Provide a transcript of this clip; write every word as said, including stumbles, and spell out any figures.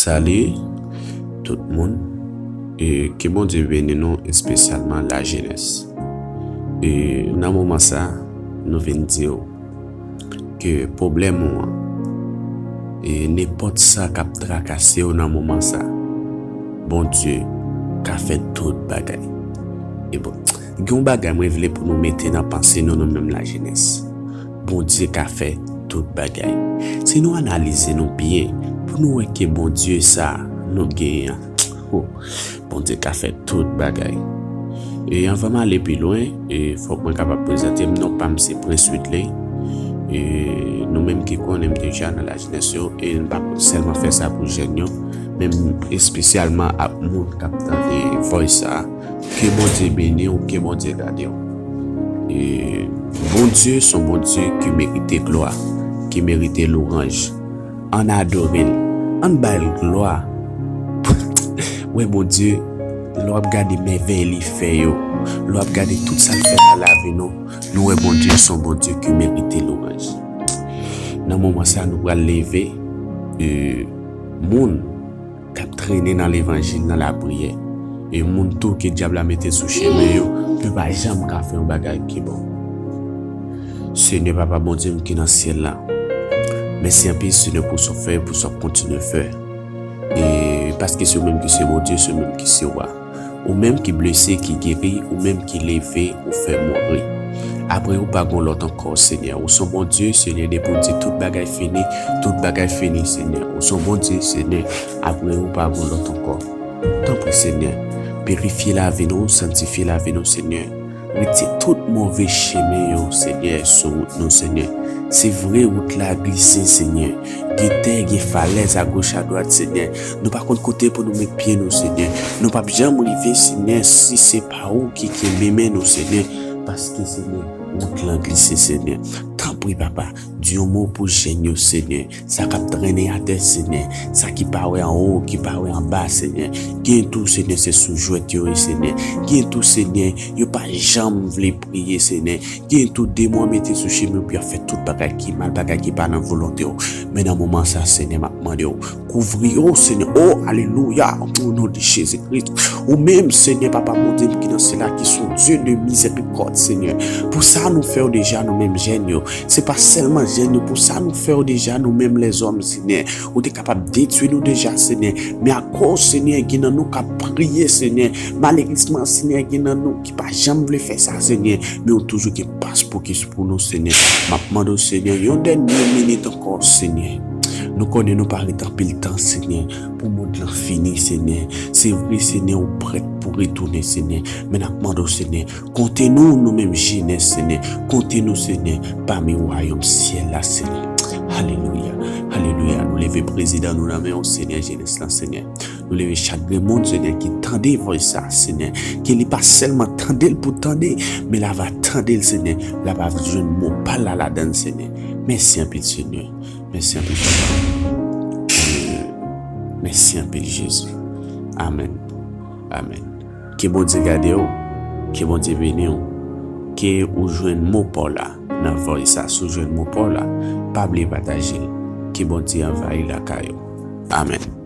Salut tout moun, e ke Bondye beni nou, espesyalman lajenès. E nan moman sa, nou vin di w ke pwoblèm ou an, e nenpòt sa k ap trakase w nan moman sa, Bondye ka fè tout bagay. E bon, gen yon bagay mwen vle pou nou mete nan panse nou, nou menm lajenès. Bondye ka fè tout bagay. Si nou analize nou byen, pou nou wè ke Bondye sa nou genyen an, oh, Bondye ka fè tout bagay. E anvan m ale pi lwen, e fòk mwen kapab prezante m. Non pa m se Prince Whitley. E nou menm ki konnen m deja nan lajenès yo, e m pa sèlman fè sa pou jèn yo, men m espesyalman ak moun k ap tande voice sa, ke Bondye beni w, ke Bondye gade w. E Bondye se yon Bondye ki merite glwa, ki merite lwanj. Ann adore l, ann ba l glwa. Wè Bondye, lè w ap gade mèvèy li fè yo, lè w ap gade tout sa l fè nan lavi nou, nou wè Bondye se yon Bondye ki merite lwanj. Nan moman sa, nou pral leve, e, moun k ap trennen nan levanjil, nan lapriyè. E moun tou ke dyab la mete sou chemen yo, yo pa janm ka fè yon bagay ki bon. Senyè Papa Bondye m ki nan syèl la, mèsi anpil, Senyè, pou sa w fè, pou sa w kontinye fè. E paske se ou menm ki se Bondye, se ou menm ki se wa. Ou menm ki blese, ki geri, ou menm ki leve, ou fè mouri. Apre ou pa gon lòt ankò, Senyè. Ou se yon Bondye, Senyè, depi w di tout bagay fini, tout bagay fini, Senyè. Ou se yon Bondye, Senyè, apre ou pa gon lòt ankò. Tanpri, Senyè, pirifye lavi nou, sanntifye lavi nou, Senyè. Retire tout move chemen yo, Senyè, sou wout nou, Senyè. Se vre, wout la glise, Senyè. Gen tè, gen falèz agoch, adwat, Senyè. Nou pa konn kote pou nou met pye nou, Senyè. Nou p ap janm rive, Senyè, si se pa ou ki kenbe men nou, Senyè. Paske, Senyè, wout lan glise, Senyè. Tanpri, Papa, di yon mo pou jèn yo, Senyè. Sa k ap trennen atè, Senyè. Sa ki pa wè anwo, ki pa wè anba, Senyè. Gen tou, Senyè, se sou jwèt yo ye, Senyè. Gen tou, Senyè, yo pa janm vle priye, Senyè. Gen tou demon an mete sou chemen yo pou y ap fè tout bagay ki mal, bagay ki pa nan volonte w. Men nan moman sa, Senyè, m ap mande w, kouvri yo, Senyè. O, alelouya, o non de Jezi Kris. Ou menm, Senyè, Papa Bondye m ki nan syèl la, ki se yon Dye de mizèrikòd, Senyè. Pou sa nou fè yo deja, nou menm jèn yo. Se pa sèlman jèn yo, pou sa nou fè yo deja, nou menm lèzòm, Senyè. Ou te kapab detwi nou deja, Senyè. Men akoz, Senyè, gen nan nou k ap priye, Senyè. Malerezman, Senyè, gen nan nou ki pa janm vle fè sa, Senyè. Men ou toujou gen pas pou ki pou nou, Senyè. M ap mande w, Senyè, yon dènye minit ankò, Senyè. Nou konnen nou pa ret anpil tan, Senyè, pou mond lan fini, Senyè. Se vre, Senyè, ou prèt pou retounen, Senyè. Men n ap mande w, Senyè, konte nou, nou menm jenès, Senyè. Konte nou, Senyè, pami wayòm syèl la, Senyè. Alelouya, alelouya. Nou leve prezidan nou nan men w, Senyè, jenès lan, Senyè. Nou leve chak grenn moun, Senyè, ki tande voice sa, Senyè. Ke li pa sèlman tande l pou tande, men l ava tande l, Senyè. L ava jwenn mo pa l la ladan l, Senyè. Mèsi anpil, Senyè. Mèsi anpil, Papa. Mèsi anpil, Jezi. Amèn. Amèn. Ke Bondye gade w. Ke Bondye beni w. Ke ou jwenn mo pa w la nan voice sa. Si w jwenn mo pa w la, pa bliye pataje l. Ke Bondye anvayi lakay ou. Amèn.